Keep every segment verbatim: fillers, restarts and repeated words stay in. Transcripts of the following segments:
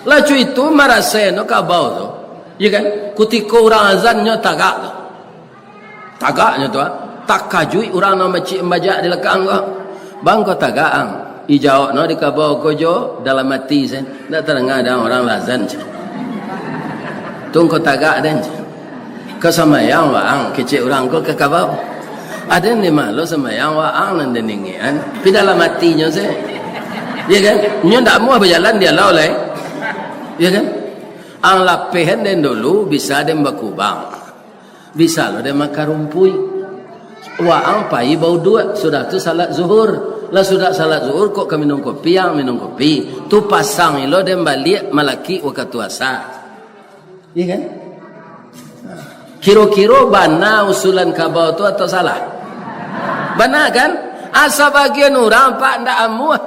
Lah co itu marasai no kabau tu. Iyo kan? Kutiko urang azan nyo tagak tu. Tagak nyo tu, ah. Takajuik urang nan bacik bajak di lakang ko. "Bang, ko tagak, ang?" Dijawab no di kabau ko jo dalam ati se. Ndak tadanga dek ang urang lah azan se. "Tu ko tagak den se. Ko sambayang waang," kecek urang ko ka kabau. "Aden di ma lo sambayang waang nan den ingekan?" Pi dalam atinyo se. Iyo kan? Nyo ndak amuah bajalan di alau lai. Iyo kan? Ang lapehan den dulu, bisa den bakubang. Bisa lo den makan rumpuik. Waang pai bauduak, sudah tu salat zuhur. Lah sudah salat zuhur, kok ka minum kopi, ang minum kopi. Tu pasang ilo den baliak malakik wakatu asa. Iyo kan? Kiro-kiro bana usulan kabau tu atau salah? Bana kan? Asa bagian urang, Pak, ndak amuah.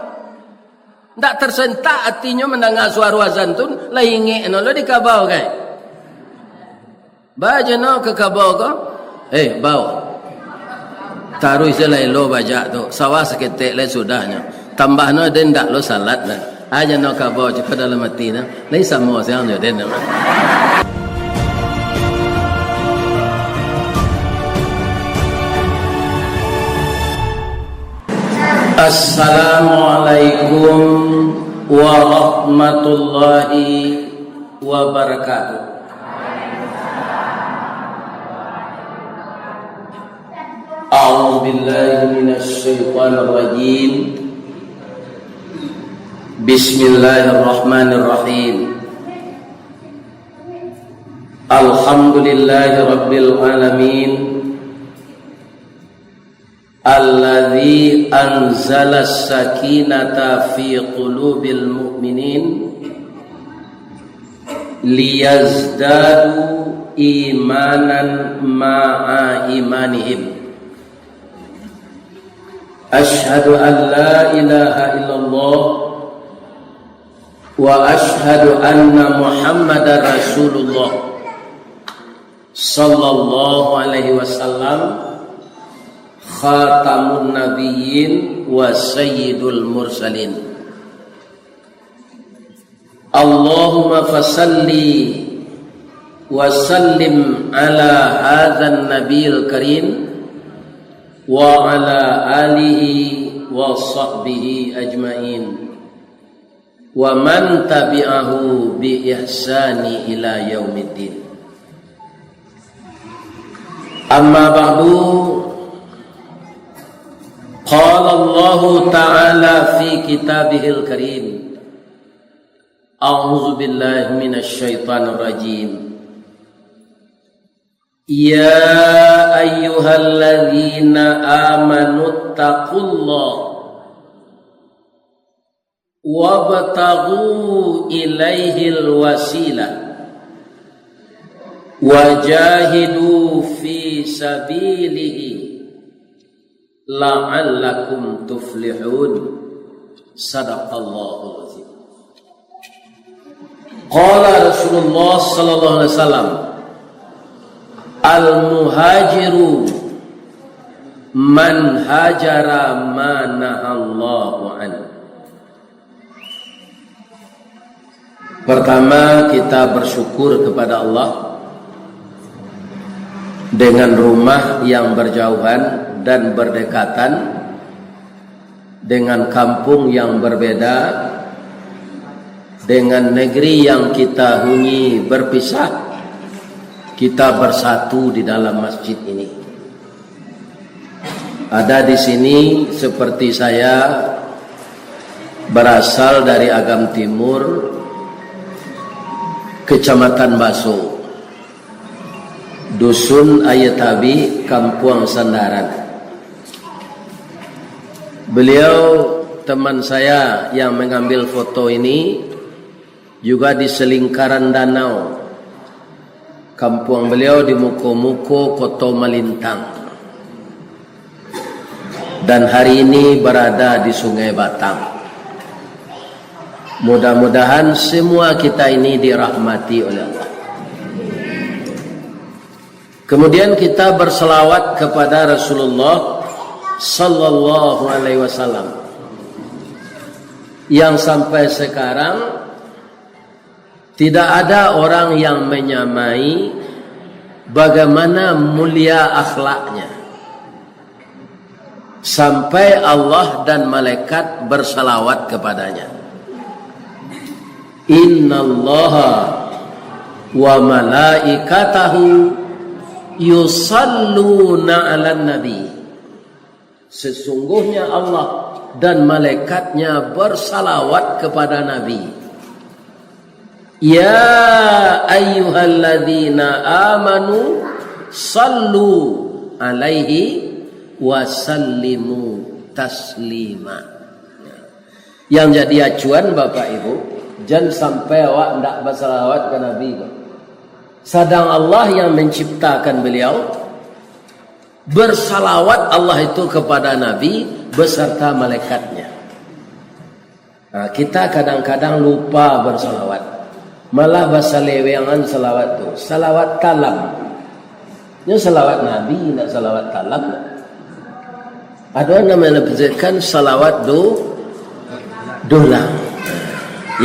Ndak tersentak atinyo mandanga suaro azan tu, lah ingek no lo di kabau kan? Ba jo no ka kabau ko, "Eh, bau. Taruih se lah elo bajak tu, sawah saketek lai sudahnyo. Tambah no den ndak lo salat lah." A jo no kabau cako dalam ati no. Lai samo siang jo den. Assalamualaikum warahmatullahi wabarakatuh. A'udzubillahi minasyaitonirrajim. Bismillahirrahmanirrahim. Alhamdulillahirabbil alamin. Alladzi anzalas sakinata fi qulubil mu'minin liyazdadu imanan ma'a imanihim. Asyhadu an la ilaha illallah wa asyhadu anna Muhammadar Rasulullah sallallahu alaihi wasallam, khatamun nabiyyin wa sayyidul mursalin. Allahumma fasalli wa sallim ala hadzan nabiyil karim wa ala alihi wa sahbihi ajmain. Wa man tabi'ahu bi ihsani ila yaumiddin. Amma ba'du, qala Allahu ta'ala fi kitabihil karim, a'udzu billahi minasy syaithanir rajim. Ya ayyuhalladzina amanuttaqullaha wabtaghu ilaihil wasilah, wajahidu fi sabilihi la'allakum tuflihun. Sadaqallahul azim. Qala Rasulullah sallallahu alaihi wasallam, "Al-muhajiru man hajara ma nahallahu anhu." Pertama, kita bersyukur kepada Allah dengan rumah yang berjauhan dan berdekatan, dengan kampung yang berbeda, dengan negeri yang kita huni berpisah, kita bersatu di dalam masjid ini. Ada di sini seperti saya, berasal dari Agam Timur, Kecamatan Baso, Dusun Aia Tabi, Kampuang Sandaran. Beliau, teman saya yang mengambil foto ini, juga di selingkaran danau. Kampuang beliau di muko-muko Koto Malintang. Dan hari ini berada di Sungai Batang. Mudah-mudahan semua kita ini dirahmati oleh Allah. Kemudian kita berselawat kepada Rasulullah sallallahu alaihi wasallam, yang sampai sekarang Tidak ada orang yang menyamai bagaimana mulia akhlaknya, sampai Allah dan malaikat bersalawat kepadanya. Innallaha wa malaikatahu yusalluna 'alan nabi. Sesungguhnya Allah dan malaikatnya bersalawat kepada Nabi. Ya ayyuhalladzina amanu sallu alaihi wa sallimu taslima. Yang jadi acuan, Bapak Ibu, jan sampai awak ndak basalawat ka Nabi ko. Sadang Allah yang menciptakan beliau, bersalawat Allah itu kepada Nabi beserta malaikatnya. Nah, kita kadang-kadang lupa bersalawat. Malah basalewengan salawat tu. Salawat talam. Nyo salawat Nabi, ndak salawat talam. Ado nan malafazkan salawat du-, dulang.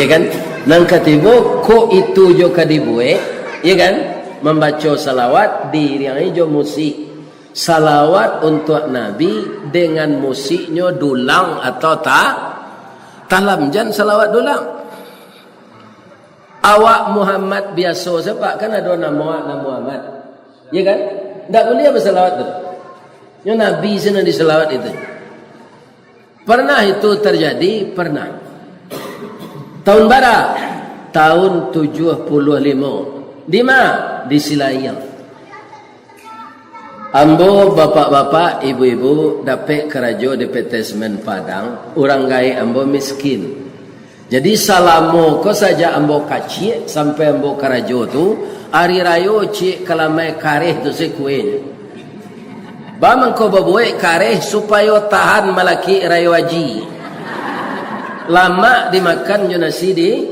Ya kan? Nan katibo, kok itu jo ka dibuek, ya kan? Mambaco salawat diiringi jo musik. Salawat untuak Nabi dengan musiknyo dulang atau ta-, talam. Jan salawat dulang. Awak Muhammad biaso sajo, Pak, kan ado namo awak nan Muhammad. Ya kan? Ndak buliah basalawat tu. Nyo Nabi se nan disalawat itu. Pernah itu terjadi, pernah. Tahun bara? Tahun tujuah puluah limo. Di ma? Di Silayang. Ambo, bapak-bapak, ibu-ibu, dapek karajo di P T Semen Padang, urang gaek ambo miskin. Jadi, salamo ko sajak ambo kaciak sampai ambo karajo tu, ari rayo ciek ka lamai kareh tu se kuenyo. Ba mangko babuek kareh supayo tahan malakik rayo aji. Lamak dimakan jo nasi di-,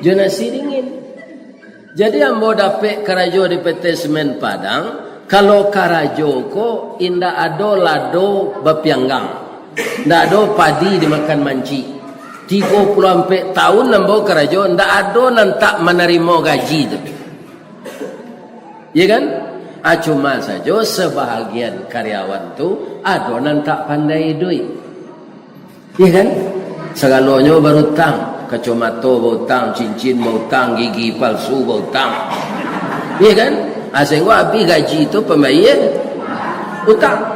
jo nasi dingin. Jadi, ambo dapek karajo di P T Semen Padang, kalau karajo ko indak ado lado bapianggang, indak ado padi dimakan mancik. Tigo puluah ampek tahun ambo karajo, indak ado nan tak manarimo gaji tu. Ya kan? Ah, cuma sajo sabahagian karyawan tu ado nan tak pandai iduik. Iya kan? Sagalonyo barutang, kacomato bautang, cincin bautang, gigi palsu bautang. Iya kan? Ah, sahinggo abih gaji tu pambayia utang.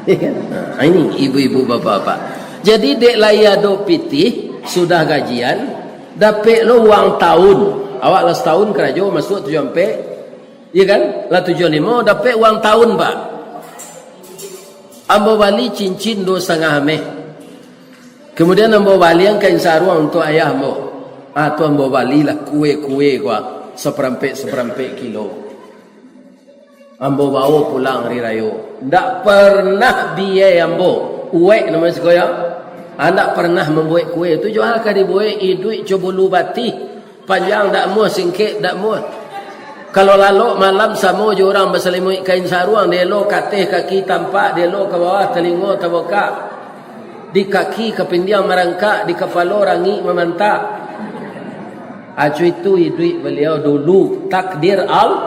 Iya kan? Nah, ini ibu-ibu, bapak-bapak. Jadi, dek lai ado pitih, sudah gajian, dapek lo uang taun. Awak lah sataun karajo, masuak tujuah ampek. Iya kan? Lah tujuah limo, dapek uang taun, Pak. Ambo bali cincin duo satangah ameh. Kemudian ambo balian kain saruang untuak ayah ambo. Ah, tu ambo balilah kue-kue ko, saparampek-saparampek kilo. Ambo bawo pulang ari rayo. Ndak pernah biai ambo, uwek namo siko yo. Ah, ndak pernah mambuek kue tu, jo a ka dibuek, iduik co bulu batih. Panjang dak muah, singkek dak muah. Kalau lalok malam samo jo urang basalimuik kain saruang, dielo ka ateh kaki tampak, dielo ka bawah talingo tabukak, di kaki kapindiang marangkak, di kapalo rangik mamantak. Acu itu iduik baliau dulu, takdir Al-,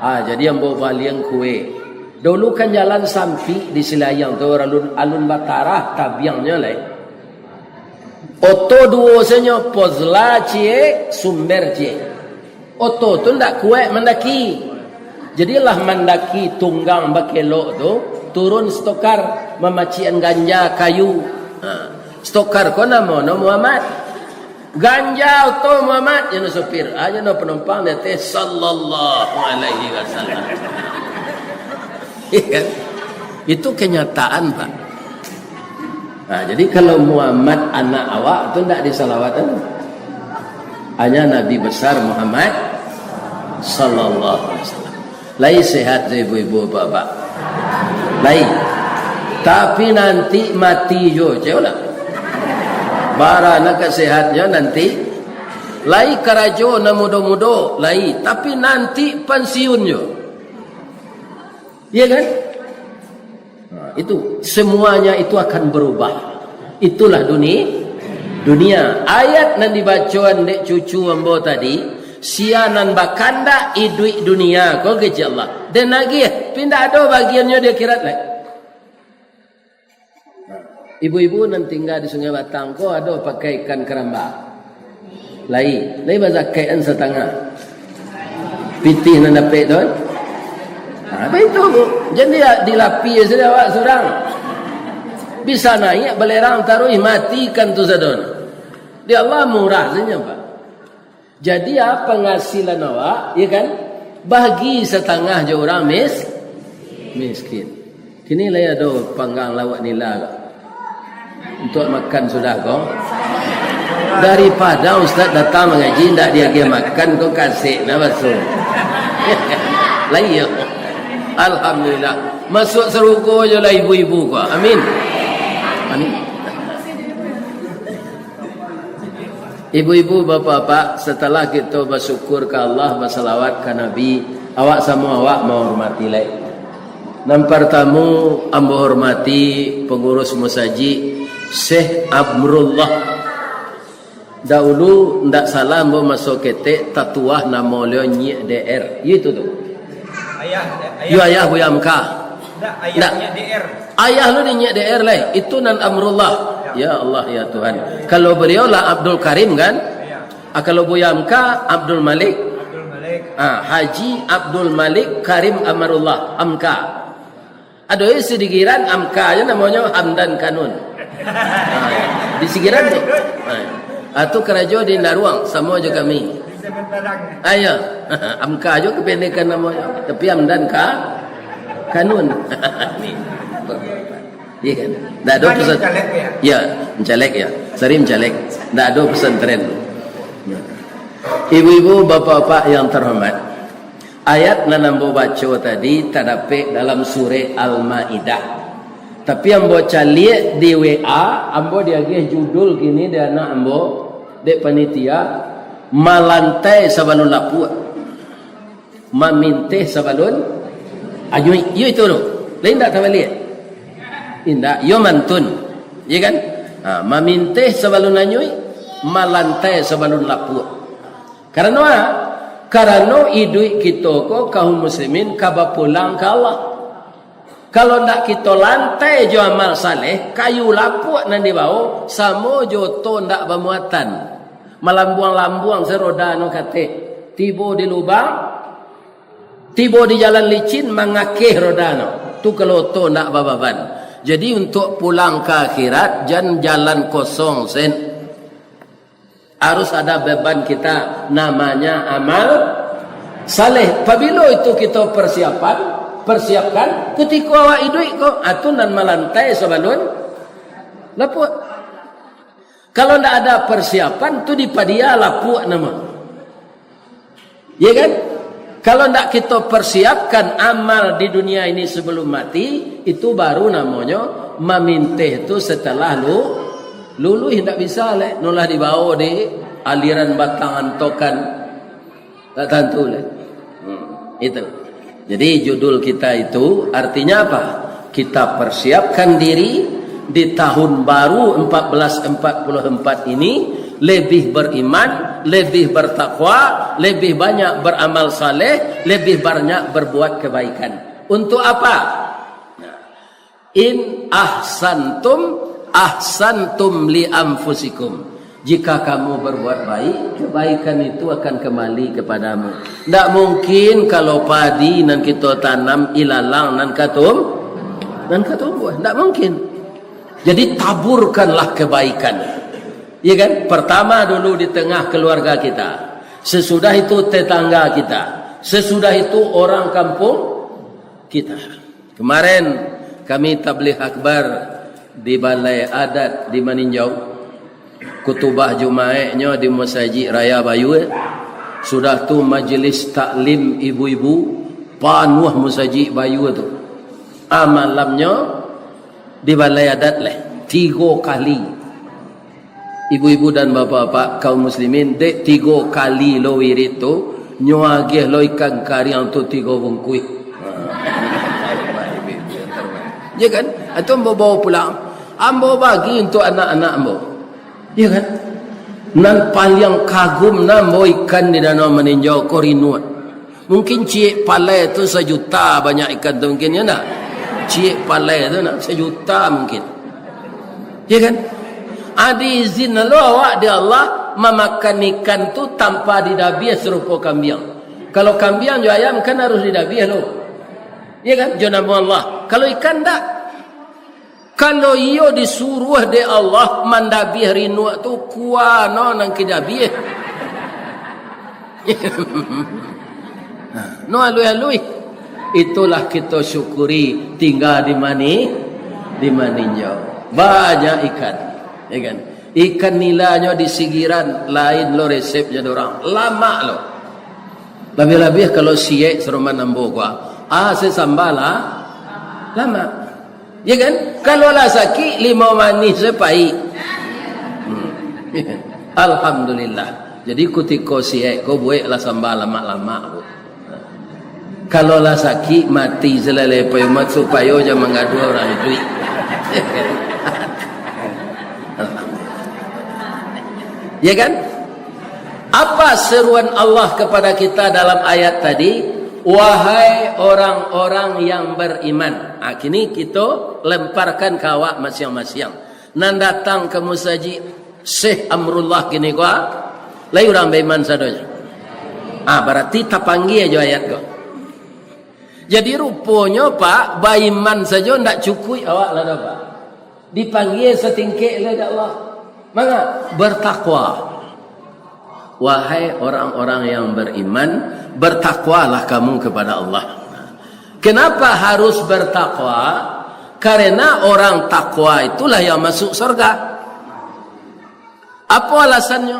ah, jadi ambo balian kue. Dulu kan jalan sampik di Silayang tu, alun, alun batarah tabiangnyo lai. Oto duo sajo, Pozla ciek, Sumber ciek. Oto tu ndak kuaik mandaki. Jadilah mandaki tunggang bakelok tu, turun stokar mamacikan ganja kayu. Ha. Stokar ko namo no Muhammad. Ganja oto Muhammad, jan no sopir, ah, jan no panumpang di ateh, sallallahu alaihi wasallam. Iya kan? Itu kenyataan, Pak. Nah, jadi kalau Muhammad anak awak tu ndak disalawatan. Hanya Nabi besar Muhammad sallallahu alaihi wasallam. Lai sehat tu ibu-ibu, bapak-bapak? Lai. Tapi nanti mati jo, cek lah. Bara nak sehatnya nanti. Lai karajo nan mudo-mudo, lai. Tapi nanti pensiun jo. Iya kan? Nah, itu semuanya itu akan berubah. Itulah dunia. Dunia. Ayat nan dibacoan dek cucu ambo tadi, sia nan bakandak iduik dunia ko, kecek Allah. Den agiah, tapi indak ado bagiannyo di akhirat lai. Ibu-ibu nan tingga di Sungai Batang ko, ado pakai ikan karamba? Lai, lai bazakaikan satangah. Pitih nan dapek tu. Ha, baitu, Bu. Jan dilapia sajo awak surang. Bisa naiak balerang taruih, mati ikan tu sadonyo. Di Allah murah sajo, Pak. Jadi, ah, pangasilan awak, ya kan? Bagi satangah jo urang mis-, miskin. Kini lai ado panggang lauak nila ko. Untuak makan sudah ko. Daripado ustaz datang mangaji, indak diagiah makan ko, kasek nah baso. Lai yo. Alhamdulillah. Masuak sarugo jo lah ibu-ibu ko. Amin. Amin. Ibu-ibu, bapak-bapak, satalah kito basyukur ka Allah, basalawat ka Nabi, awak samo awak mahormati lai. Nan partamo, ambo hormati pangurus musajik, Syekh Amrullah. Daulu, ndak salah ambo maso ketek, tatuah namo baliau Nyiak D R. Iyo itu tu. Ayah, ayah. Yo, ayah Buya Amka. Ndak, ayah Nyiak D R. Ayah lu ni Nyiak D R lai. Itu nan Amrullah. Ya. Ya Allah, ya Tuhan. Kalau beliau lah Abdul Karim, kan? Ya. Ah, kalau Buya Amka, Abdul Malik. Abdul Malik. Ah, Haji Abdul Malik Karim Amrullah, Amka. Ado isi di Giran, Amka aja namonyo, Hamdan Kanun. Ah, di Sigiran tu. Ah, tu karajo di Naruang, samo jo kami. Ayo, Amka jo kependekan namonyo. Tapi Hamdan Ka-, Kanun. Iya kan? Ndak ado pesan. Mencalek ya? Ya, mencalek ya. Sering mencalek. Ndak ado pesantren. Ibu-ibu, bapak-bapak yang terhormat, ayat nan ambo baco tadi tadapek dalam surek Al-Maidah. Tapi ambo caliak di W A, ambo diagiah judul kini dek anak ambo, dek panitia, Malantai Sabalun Lapuak. Mamintih sabalun anyuik. Iyo itu tu. Lain tak tabaliak? Indak. Iyo mantun. Iya kan? Ha, mamintih sabalun anyuik, malantai sabalun lapuak. Karano a? Karano iduik kito ko, kaum muslimin, ka bapulang ka Allah. Kalau ndak kito lantai jo amal saleh, kayu lapuak nan dibao, samo jo oto ndak bamuatan. Malambuang-lambuang se roda no katek. Tibo di lubang, tibo di jalan licin, mangakeh roda no. Tu kalau oto ndak bababan. Jadi, untuak pulang ka akhirat, jan jalan kosong sen. Harus ada beban kita, namanya amal saleh. Pabilo itu kito persiapan, persiapkan, kutiko awak iduik ko, a tu nan malantai sabalun lapuak. Kalau ndak ada persiapan, tu dipadia lapuak namo. Ya kan? Kalau ndak kito persiapkan amal di dunia ini sebelum mati, itu baru namonyo mamintih tu setelah lu-, luluih, ndak bisa lai. Nulah dibao di aliran batang antokan. Tak tantu lai. Hmm, itu. Jadi, judul kita itu artinya apa? Kita persiapkan diri di tahun baru empat belas empat puluh empat ini, lebih beriman, lebih bertakwa, lebih banyak beramal saleh, lebih banyak berbuat kebaikan. Untuk apa? In ahsantum, ahsantum li anfusikum. Jika kamu berbuat baik, kebaikan itu akan kembali kepadamu. Ndak mungkin kalau padi nan kito tanam, ilalang nan katum-, nan katumbuah. Ndak mungkin. Jadi, taburkanlah kebaikan. Ya kan? Pertama dulu di tengah keluarga kita. Sesudah itu tetangga kita. Sesudah itu orang kampung kita. Kemarin kami tabligh akbar di Balai Adat di Maninjau. Kutubah Jumaiknyo di Masajik Raya Bayua. Sudah tu majlis taklim ibu-ibu, panuah masajik Bayua tu. Ah, malamnyo di Balai Adat lai, tigo kali. Ibu-ibu dan bapak-bapak kaum muslimin, dek tigo kali lo wirid tu, nyo agiah lo ikan kariang tu tigo bungkuih. Ya kan? Itu ambo bawa pulang. Ambo bagi untuk anak-anak ambo. Iya kan? Nan paliang kagum nan bao ikan di Danau Maninjau ko rinuak. Mungkin ciek palai tu sajuta banyak ikan tu mungkin, ya ndak? Ciek palai tu nak sajuta mungkin. Ya kan? Ado izin lo awak di Allah mamakan ikan tu tanpa didabiah sarupo kambiang. Kalau kambiang jo ayam kan harus didabiah lo. Ya kan? Jo namo Allah. Kalau ikan ndak. Kalau iyo disuruah dek Allah mandabiah rinuak tu, kuano nan kidabiah. No alui-alui. Itulah kito syukuri tingga di Mani-, di Maninjau. Banyak ikan, ya kan? Ikan nilanyo di sigiran lain lo resepnyo dorang. Lamak lo. Labiah-labiah kalau siek saroman ambo ko. Ah, sasamba lah. Lamak. Ya kan? Kalau lah sakik, limau manih se paik. Hmm. Alhamdulillah. Jadi kutiko siek ko bueklah samba lamak-lamak ko. Kalau lah sakik, mati salalai payo mat supayo jan manggaduah urang iduik. Ya kan? Apa seruan Allah kepada kita dalam ayat tadi? Wahai orang-orang yang beriman. Ah, kini kito lemparkan ka awak masiang-masiang. Nan datang ka musajik Syekh Amrullah kini ko, ah, lai urang baiman sadonyo. Ah, bararti tapanggia jo ayat ko. Jadi ruponyo, Pak, baiman sajo ndak cukuik awak lah doh, Pak. Dipanggia satingkek lai dek Allah. Manga? Bertakwa. Wahai orang-orang yang beriman, bertakwalah kamu kepada Allah. Kenapa harus bertakwa? Karena orang takwa itulah yang masuk surga. Apa alasannya?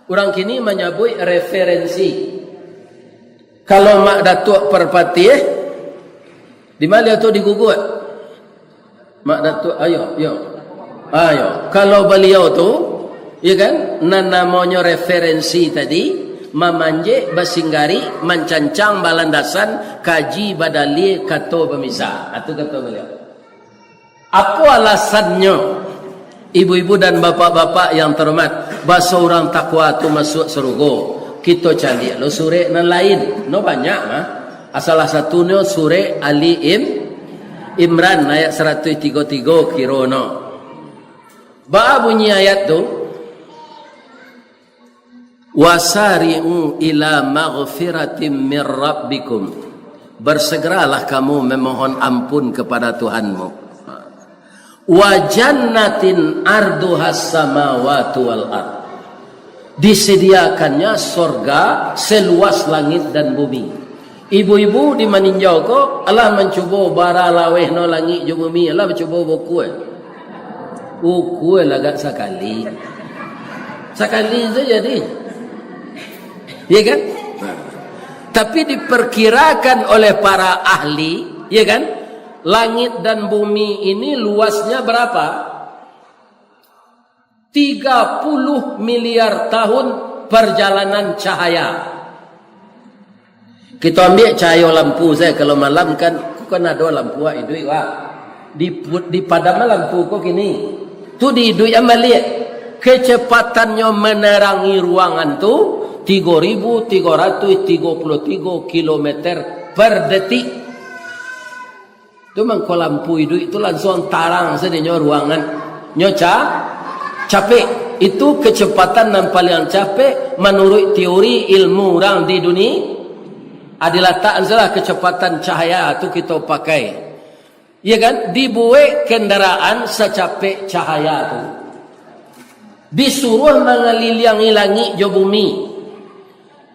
Orang kini manyabuik referensi. Kalau Mak Datuak Parpatiah, di ma baliau tu diguguak? Mak Datuak, ayo, yo. Ayo, kalau baliau tu, ya kan, nan namonyo referensi tadi, mamanjek, basinggari, mancancang, balandasan, kaji, badalia, kato bamisa. Itu kato baliau. Apo alasannyo, ibu-ibu dan bapak-bapak yang terhormat, baso urang takwa tu masuak sarugo? Kito caliak lo surek nan lain. No banyak mah. Salah satunyo surek Ali Im-, Imran ayat saratuih tigo tigo kiro no. Baa bunyi ayat tu? "Wasari'u ila maghfiratim mir rabbikum." Bersegeralah kamu memohon ampun kepada Tuhanmu. "Wa jannatin arduhas samawati wal ard." Disediakannya sorga seluas langit dan bumi. Ibu-ibu di Maninjau ko, alah mancubo bara laweh no langik jo bumi, alah mancubo bukua. Bukua lagak sakali. Sakali tu jadi. Ya kan? Tapi diperkirakan oleh para ahli, ya kan? Langit dan bumi ini luasnya berapa? Tiga puluh miliar tahun perjalanan cahaya. Kito ambiak cahayo lampu sajo, kalau malam kan, ko kan ado lampu awak iduik, wak. Di pu-, dipadam lampu ko kini. Tu diiduikan baliak. Kecepatannyo menerangi ruangan tu tigo ribu tigo ratuih tigo puluh tigo kilometer per detik. Tu mangko lampu iduik tu lansuang tarang sadonyo ruangan. Nyo ca-, capek. Itu kecepatan nan paliang capek manuruik teori ilmu urang di dunia. Ah, dilatakkan sajolah kecepatan cahaya tu kito pakai. Ya kan? Dibuek kendaraan sacapek cahaya tu. Disuruah mangaliliangi langik jo bumi.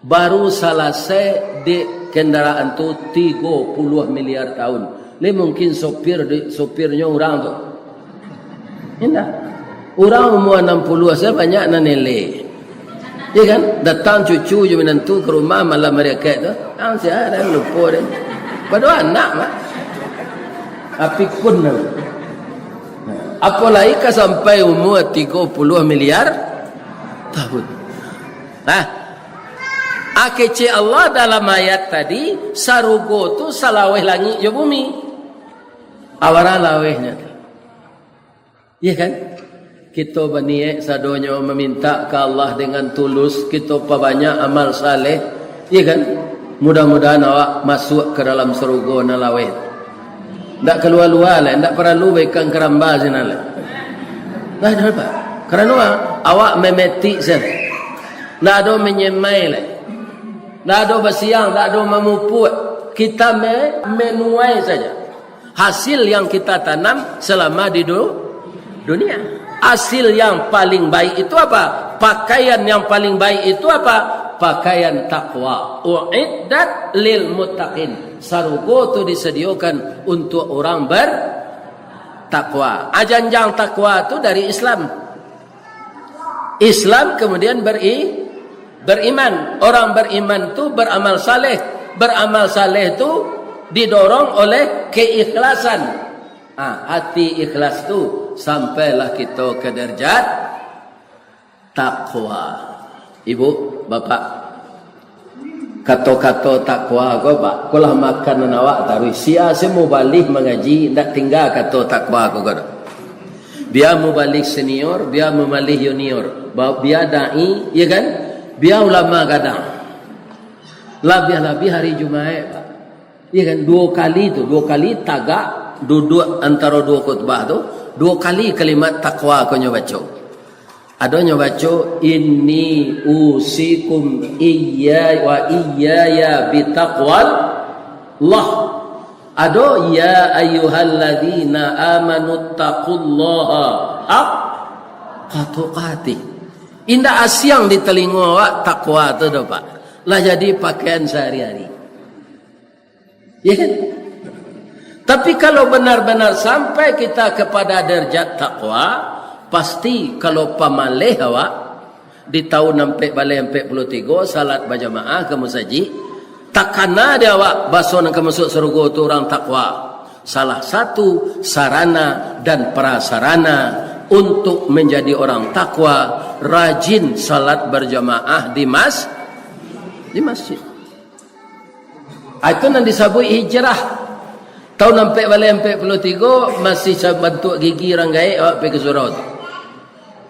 Baru salasai dek kendaraan tu tigo puluah miliar tahun. Lai mungkin sopir di, sopirnyo urang tu. Indak. Urang umua anam puluah sajo banyak nan eleh. Ya kan? Datang cucu jo minantu ka rumah malam hari Akaik tu. Ang siah dah lupo deh. Padahal anak mah. Api kun tu. Apolai ka sampai umua tigo puluah miliar tahun. Nah, kecek Allah dalam ayat tadi, sarugo tu salaweh langik jo bumi. Awara lawehnyo tu. Iya kan? Kito baniaik sadonyo mamintak ka Allah dengan tulus, kito pabanyak amal saleh, iya kan? Mudah-mudahan awak masuak ka dalam sarugo nan laweh. Ndak kalua-lua lai, ndak paralu baikan karamba sinan lai. Nah, kenapa? Karano awak mametik sinan. Ndak ado manyemai lai. Ndak ado basiang, ndak ado mamupuak. Kita me-, menuai saja. Hasil yang kita tanam selama di du-, dunia. Hasil yang paling baik itu apa? Pakaian yang paling baik itu apa? Pakaian takwa. Uiddat lil muttaqin. Sarugo tu disediakan untuk orang bertakwa. Ajanjang takwa tu dari Islam. Islam, kemudian beri-, beriman. Orang beriman tu beramal saleh. Beramal saleh tu didorong oleh keikhlasan. Ah, hati ikhlas tu sampailah kito ke derajat takwa. Ibu, bapak, kato-kato takwa ko, Pak, ko lah makanan awak taruih. Sia se mubalih mangaji, ndak tingga kato takwa ko, ko. Bia mubalih senior, bia mubalih junior, ba-, bia dai, ya kan? Bia ulama gadang. Labiah-labiah hari Jumaik, Pak. Ya kan? Duo kali tu, duo kali tagak, duduak antaro duo khutbah tu, duo kali kalimat takwa ko nyo baco. Ado nyo baco, "Inni usikum iyya wa iyyaya bitaqwallah." Ado, "Ya ayyuhalladzina amanu taqullaha haqqa tuqatih." Indak asiang di talingo awak takwa tu doh, Pak. Lah jadi pakaian sehari-hari. Ya kan? Tapi kalau benar-benar sampai kita kepada derajat takwa, pasti kalau pamaleh awak di tahun ampek baleh ampek puluah tigo, salat bajamaah ka musajik, takana di awak baso nan ka masuak sarugo tu urang takwa. Salah satu sarana dan prasarana untuk menjadi orang takwa, rajin salat berjamaah di mas-, di masjid. Ah, itu nan disabuik hijrah. Tahun ampek baleh ampek puluah tigo, masih sabantuak gigi urang gaek, awak pai ka surau tu.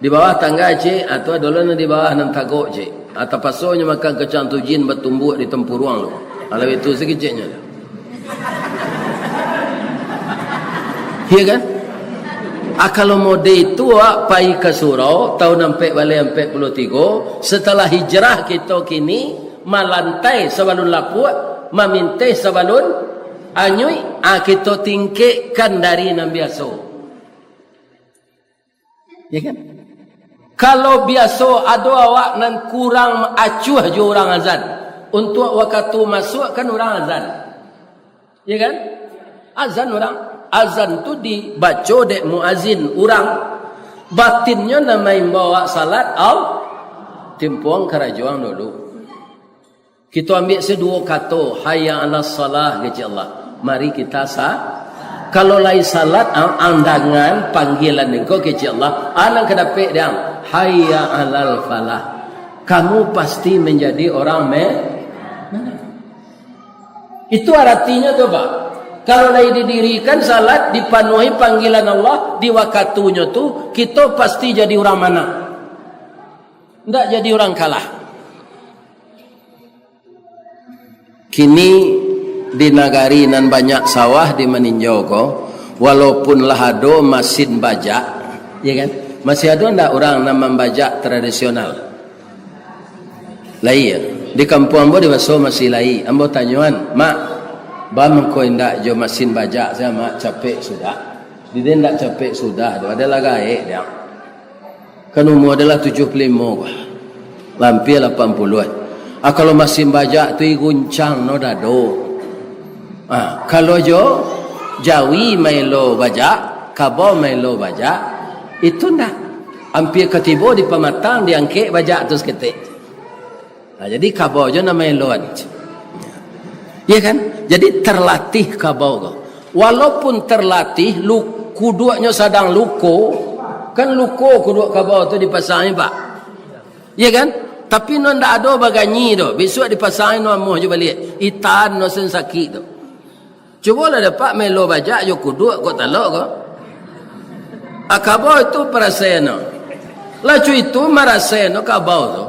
Di bawah tangga, cek, atau dulu nan di bawah nan tagok, cek. Ah, tapaso nyo makan kacang tujin batumbuak di tampuruang tu. Ah, labiah tu sakeceknyo. Iya kan? Ah, kalau mode itu, awak pai ka surau, tahun ampek baleh ampek puluah tigo, setelah hijrah kito kini, malantai sabalun lapuak, maminteh sabalun anyuik, ah, kito tingkekkan dari nan biaso. Ya kan? Kalau biaso ado awak nan kurang acuah jo urang azan, untuak wakatu masuak kan urang azan. Ya kan? Azan urang, azan tu dibaco dek muazin urang. Batinnyo nan maimbau awak salat, au, timpuang karajo ang dulu. Kito ambiak se duo kato, "Hayya 'alas shalah," kecek Allah. Mari kita sa-, kalau lai salat, ang, ang dangan panggilan engkau, kecek Allah, anang ka dapek dek ang, "Hayya 'alal falah." Kamu pasti menjadi orang me-, menang. Itu aratinyo tu, Pak. Kalau lai didirikan salat, dipanuahi panggilan Allah di wakatunyo tu, kito pasti jadi urang manang. Ndak jadi urang kalah. Kini di nagari nan banyak sawah di Maninjau ko, walaupun lah ado masin bajak, ya kan? Masih ado ndak urang nan mambajak tradisional? Lai, ya. Di kampuang ambo di Baso masih lai. Ambo tanyoan, "Mak, baa mangko indak jo masin bajak sajo, Mak, capek sudah?" Di den ndak capek sudah tu, adalah gaek dia. Kan umua adalah tujuah puluah limo, bah. Lampia lapan puluah. Ah, kalau masin bajak tu, i guncang no dado. Ah, kalau jo jawi maelo bajak, kabau maelo bajak, itu ndak. Ampia ka tibo di pamatang, diangkek bajak tu saketek. Nah, jadi kabau jo nan maeloan. Ya kan? Jadi terlatih kabau ko. Walaupun terlatih, lu-, kuduaknyo sadang luko, kan luko kuduak kabau tu dipasang, Pak. Ya kan? Tapi no ndak ado baganyi doh. Bisuak dipasang no amuah jo baliak. Itan no sen sakik tu. Cubolah dek Pak maelo bajak jo kuduak kok talok ko. Ah, kabau itu parasaian no. Lah co itu marasai no kabau tu.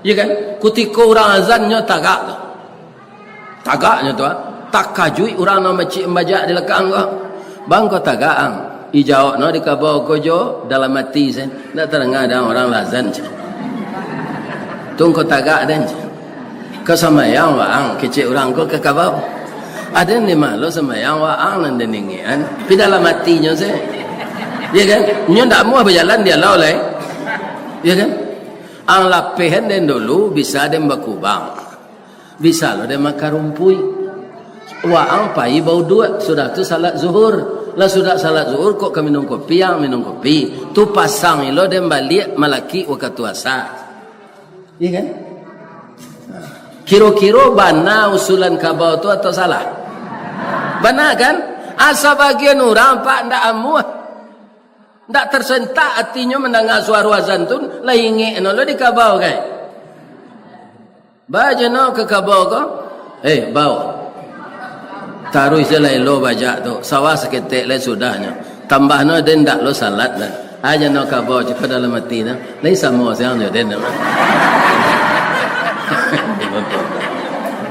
Iya kan? Kutiko urang azan nyo tagak tu. Tagak nyo tu, ah. Takajuik urang nan bacik bajak di lakang ko. "Bang, ko tagak, ang?" Dijawab no di kabau ko jo dalam ati se. Ndak tadanga dek ang urang lah azan, cek. "Tu ko tagak den, cek. Ko sambayang waang," kecek urang ko ka kabau. "Aden di ma lo sambayang waang nan den ingekan?" Pi dalam atinyo se. Iya kan? Nyo ndak amuah bajalan di alau lai. Iya kan? Ang lapehan den dulu, bisa den bakubang. Bisa lo den makan rumpuik. Waang pai bauduak, sudah tu salat zuhur. Lah sudah salat zuhur, kok ka minum kopi, ang minum kopi. Tu pasang ilo den baliak malakik wakatu asa. Iya kan? Kiro-kiro bana usulan kabau tu atau salah? Bana kan? Asa bagian urang, Pak, ndak amuah. Ndak tersentak atinyo mandanga suaro azan tu, lah ingek no lo di kabau, kan? Ba jo no ka kabau ko, "Eh, bau. Taruih se lah elo bajak tu. Sawah saketek lai sudahnyo. Tambah no den ndak lo salat lah." Aja no kabau cako dalam ati no. Lai samo siang jo den.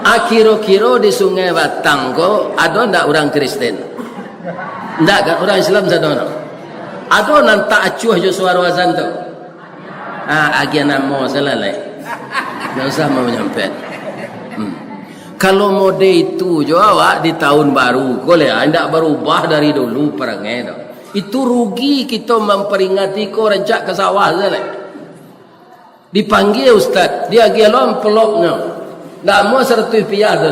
Ah, kiro-kiro di Sungai Batang ko ado ndak urang Kristen? Ndak kan, urang Islam sado no. Ado nan tak acuah jo suaro azan tu? Ah, agiah namo salah lai. Ndak usah mau manyampaikan. Hmm. Kalau mode itu jo awak di tahun baru ko lai, ah, indak barubah dari dulu parangai tu. Itu rugi kito mamperingati ko rancak ka sawah salah lai. Dipanggia ustaz, diagiah lo amplopnyo. Ndak amuah saratuih rupiah tu.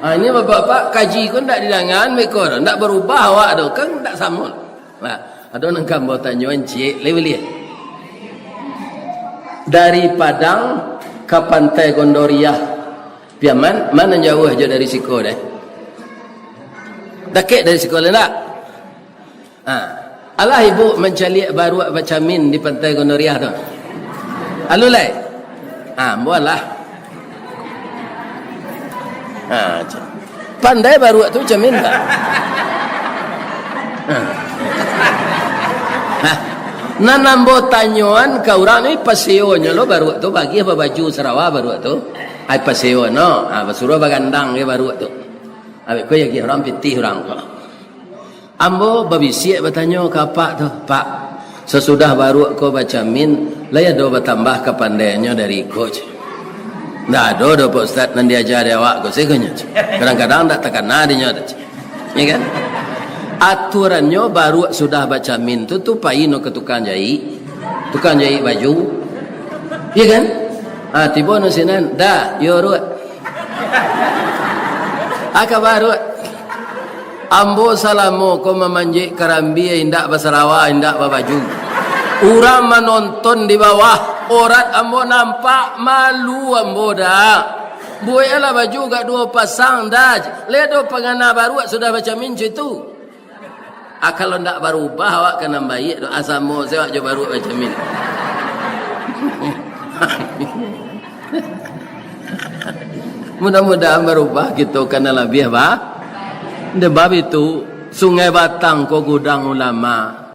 Ha, ini bapak-bapak kaji ko ndak didangaan beko tu, ndak barubah awak tu, kan ndak samo. Nah, ado nan ka ambo tanyoan ciek lai buliah. Dari Padang ka Pantai Gondoriah, Piaman, ma nan jauah jo dari siko deh? Dakek dari siko lai ndak? Ha. Alah ibu mancaliak baruak bacamin di Pantai Gondoriah tu. Alu lai? Ha, ambo alah. Ha, ca-, pandai baruak tu camin tak? Ha. Ha. Nan ambo tanyoan ka urang ni, paseonyo lo baruak tu, bagiah babaju sarawa baruak tu. Ai paseoan no, ha, basuruah bagandang je baruak tu. Abih ko ya urang pitih urang ko. Ambo babisiak batanyo ka apak tu, "Pak, sasudah baruak ko bacamin, lai ado batambah kapandaiannyo dari iko?" cek. "Ndak ado doh, Pak Ustaz, nan diaja dek awak ko," sakonyo, cek. "Kadang-kadang ndak takana dinyo," cek. Ya kan? Aturannyo baruak sudah bacamin tu, tu pai no ka tukang jaik. Tukang jaik baju. Ya kan? Ah, tibo no sinan, "Dah, yo ruak." Aka baruak. Ambo salamo ko mamanjek karambia, indak basarawa, indak babaju. Urang manonton di bawah, orat ambo nampak, malu ambo dak. Buek lah baju agak duo pasang dah. Lai ado pangana baruak sudah bacamin cam itu. Ah, kalau ndak barubah awak ka nan baiak tu, ah, samo se awak jo baruak bacamin. Mudah-mudahan barubah kito ka nan labiah ba-, dek bab itu, Sungai Batang ko gudang ulama.